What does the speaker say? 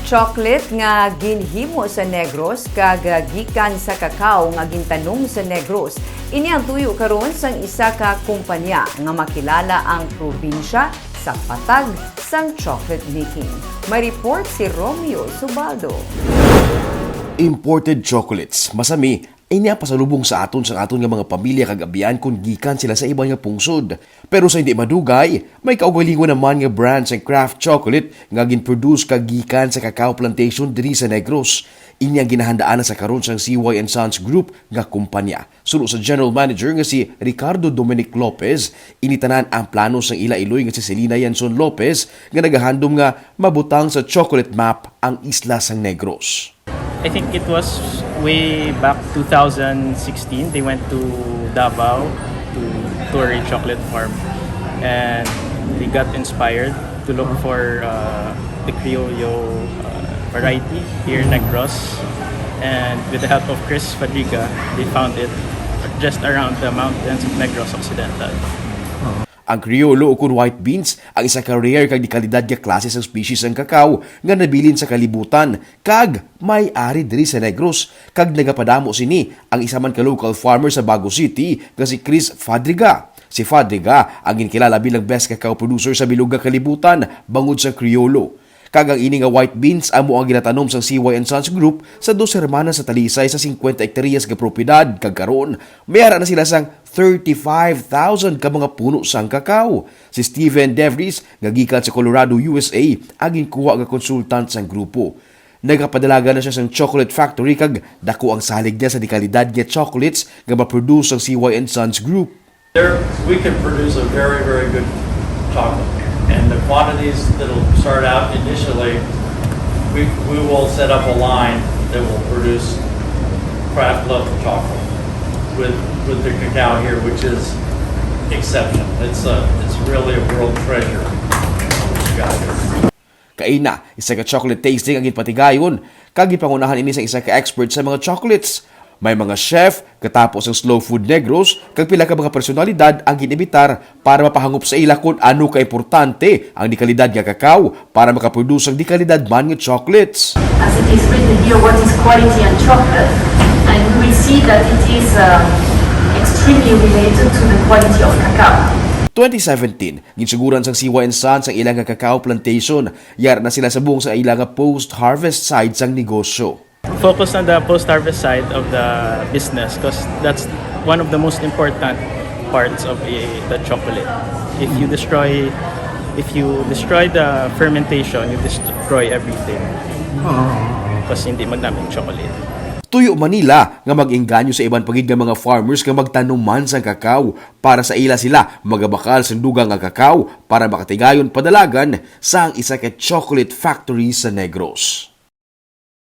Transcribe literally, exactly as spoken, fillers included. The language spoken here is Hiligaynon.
Chocolate nga ginhimo sa Negros kag gikan sa kakao nga gintanom sa Negros. Ini ang tuyo karon sang isa ka kumpanya nga makilala ang probinsya sa patag sang chocolate making. May report si Romeo Subaldo. Imported chocolates, masami, ini ang pasalubong sa aton sang aton nga mga pamilya kag abyan kon gikan sila sa iban nga pungsod. Pero sa hindi madugay, may kaugalingon naman nga brand sang Kraft Chocolate nga gin-produce kag gikan sa cacao plantation diri sa Negros. Ini ang ginahandaan na sa karon sang C Y and Sons Group nga kumpanya. Suno sa general manager nga si Ricardo Dominic Lopez, ini tanan ang plano sang ila iloy nga si Selina Yanson Lopez nga nagahandom nga mabutang sa chocolate map ang isla sang Negros. I think it was way back two thousand sixteen. They went to Davao to tour a chocolate farm, and they got inspired to look for uh, the Criollo uh, variety here in Negros. And with the help of Chris Fadriga, they found it just around the mountains of Negros Occidental. Ang Criollo ukon white beans ang isa ka rare kag dekalidad nga klase sang species sang kakao nga nabilin sa kalibutan kag may ari diri sa Negros, kag nagapadamo sini ang isa man ka local farmer sa Bago City nga si Chris Fadriga. Si Fadriga ang ginkilala bilang best cacao producer sa bilog nga kalibutan bangod sa Criollo. Kag ang ini nga white beans amo ang ginatanom sang C Y and Sons Group sa dos hermanas sa Talisay sa singkwenta hektaryas nga propiedad, kag karon may ara na sila sang thirty-five thousand ka mga puno sang kakao. Si Steven Devries nga gikan sa Colorado, U S A, ang ginkuha nga konsultant sang grupo. Nagapadalagan na siya sang chocolate factory kag dako ang salig niya sa dekalidad nga chocolates nga ma-produce sang C Y and Sons Group. There, we can produce a very, very good chocolate. And the quantities that'll start out initially, we, we will set up a line that will produce craft level chocolate with, with the cacao here, which is exceptional. It's a, it's really a world treasure. What you got here. Kaina, isa ka chocolate tasting ang ginpatigayon, kag gipangunahan ini sa isa ka expert sa mga chocolates. May mga chef, katapos ang Slow Food Negros, kag pila ka mga personalidad ang gin-imbitar para mapahangop sa ila kon ano ka importante ang dekalidad nga kakao para makaproduce ang dekalidad man nga chocolates. As it is written here, what is quality and chocolate? And we will see that it is uh, extremely related to the quality of cacao. Twenty seventeen, ginsuguran sang C Y and Sons ang ilang nga cacao plantation. Yara na sila subong sa ilang nga post-harvest side sang negosyo. Focus on the post-harvest side of the business because that's one of the most important parts of a, the chocolate. If you destroy if you destroy the fermentation, you destroy everything. Because hindi magnamin chocolate. Tuyo man nila nga mag-engganyo sa iban pa gid nga mga farmers nga magtanom man sang kakao para sa ila sila magabakal sang dugang nga kakao para makatigayon padalagan sang isa ka chocolate factory sa Negros.